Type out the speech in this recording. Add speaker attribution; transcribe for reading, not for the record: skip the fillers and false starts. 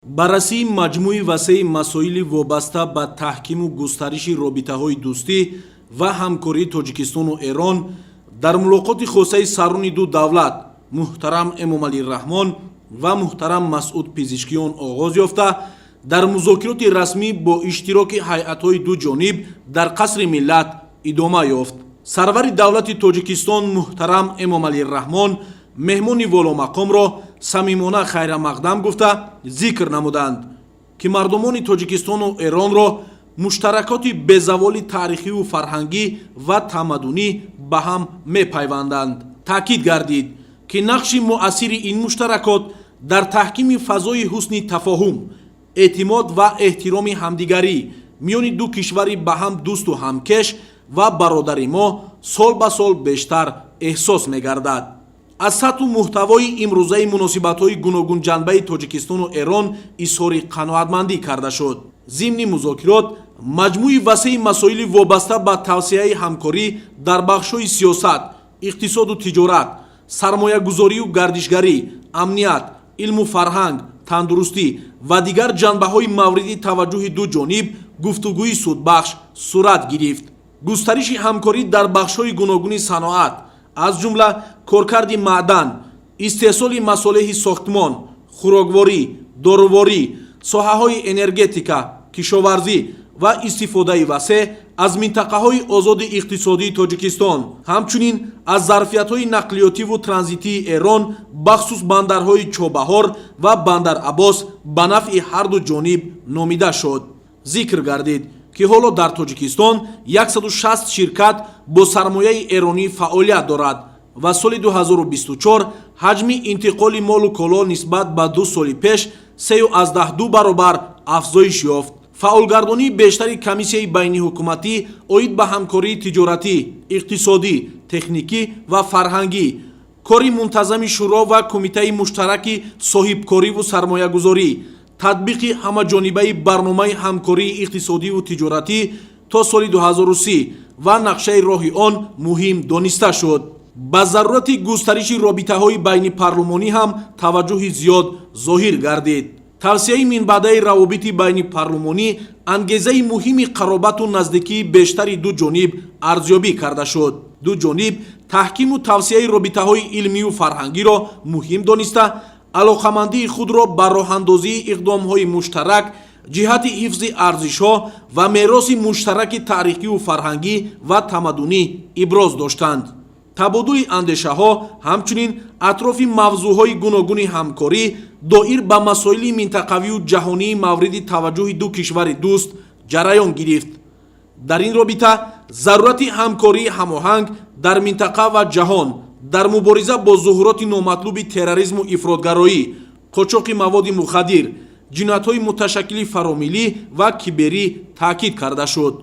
Speaker 1: Баррасии маҷмӯи васеи масоили вобаста ба таҳкиму густариши робитаҳои дӯстӣ ва ҳамкории Тоҷикистону Эрон дар мулоқоти хосаи сарони ду давлат, муҳтарам Эмомалӣ Раҳмон ва муҳтарам Масъуд Пизишкиён, оғоз ёфта, дар музокироти расмӣ бо иштироки ҳайатҳои ду ҷониб дар Қасри Миллат идома ёфт. Сарвари давлати Тоҷикистон муҳтарам Эмомалӣ Раҳмон меҳмони воломақомро самимона хайрамақдам гуфта, зикр намуданд, ки мардумони Тоҷикистону Эронро муштаракоти безаволи таърихиву фарҳангӣ ва тамаддунӣ ба ҳам мепайванданд. Таъкид гардид, ки нақши муассири ин муштаракот дар таҳкими фазои ҳусни тафоҳум, эътимод ва эҳтироми ҳамдигарӣ миёни ду кишвари ба ҳам дӯсту ҳамкеш ва бародари мо сол ба сол бештар эҳсос мегардад. Аз сатҳу муҳтавои имрӯзаи муносибатҳои гуногунҷанбаи Тоҷикистону Эрон изҳори қаноатмандӣ карда шуд. Зимни музокирот маҷмӯи васеи масоили вобаста ба тавсеаи ҳамкорӣ дар бахшҳои сиёсат, иқтисоду тиҷорат, сармоягузорию гардишгарӣ, амният, илму фарҳанг, тандурустӣ ва дигар ҷанбаҳои мавриди таваҷҷӯҳи ду ҷониб гуфтугӯи судбахш сурат гирифт. Густариши ҳамкорӣ дар бахшҳои гуногуни саноат, аз ҷумла коркарди маъдан, истеҳсоли масолеҳи сохтмон, хӯрокворӣ, доруворӣ, соҳаҳои энергетика, кишоварзӣ ва истифодаи васеъ аз минтақаҳои озоди иқтисодии Тоҷикистон, ҳамчунин аз зарфиятҳои нақлиётиву транзитии Эрон, бахусус бандарҳои Чобаҳор ва Бандар Аббос, ба нафъи ҳарду ҷониб номида шуд. Зикр гардид, ки ҳоло дар Тоҷикистон 160 ширкат бо сармояи эронӣ фаъолият дорад ва соли 2024 ҳаҷми интиқоли молу коло нисбат ба 2 соли пеш 3,2 баробар афзоиш ёфт. Фаъолгардонии бештари Комиссияи байниҳукуматӣ оид ба ҳамкории тиҷоратӣ, иқтисодӣ, техникӣ ва фарҳангӣ, кори мунтазами Шӯро ва Кумитаи муштараки соҳибкориву сармоягузорӣ, татбиқи ҳамаҷонибаи барномаи ҳамкории иқтисодиву тиҷоратӣ то соли 2030 ва нақшаи роҳи он муҳим дониста шуд. Ба зарурати густариши робитаҳои байнипарлумонӣ ҳам таваҷҷӯҳи зиёд зоҳир гардид. Тавсеаи минбаъдаи равобити байнипарлумонӣ ангезаи муҳими қаробату наздикии бештари ду ҷониб арзёбӣ карда шуд. Ду ҷониб таҳкиму тавсеаи робитаҳои илмию фарҳангиро муҳим дониста, алоқамандии худро ба роҳандозии иқдомҳои муштарак ҷиҳати ҳифзи арзишҳо ва мероси муштараки таърихию фарҳангӣ ва тамаддунӣ иброз доштанд. Табодули андешаҳо ҳамчунин атрофи мавзӯъҳои гуногуни ҳамкорӣ доир ба масоили минтақавию ҷаҳонии мавриди таваҷҷӯҳи ду кишвари дӯст ҷараён гирифт. Дар ин робита зарурати ҳамкории ҳамоҳанг дар минтақа ва ҷаҳон дар мубориза бо зуҳуроти номатлуби терроризму ифротгароӣ, қочоқи маводи мухаддир, ҷиноятҳои муташаккили фаромиллӣ ва киберӣ таъкид карда шуд.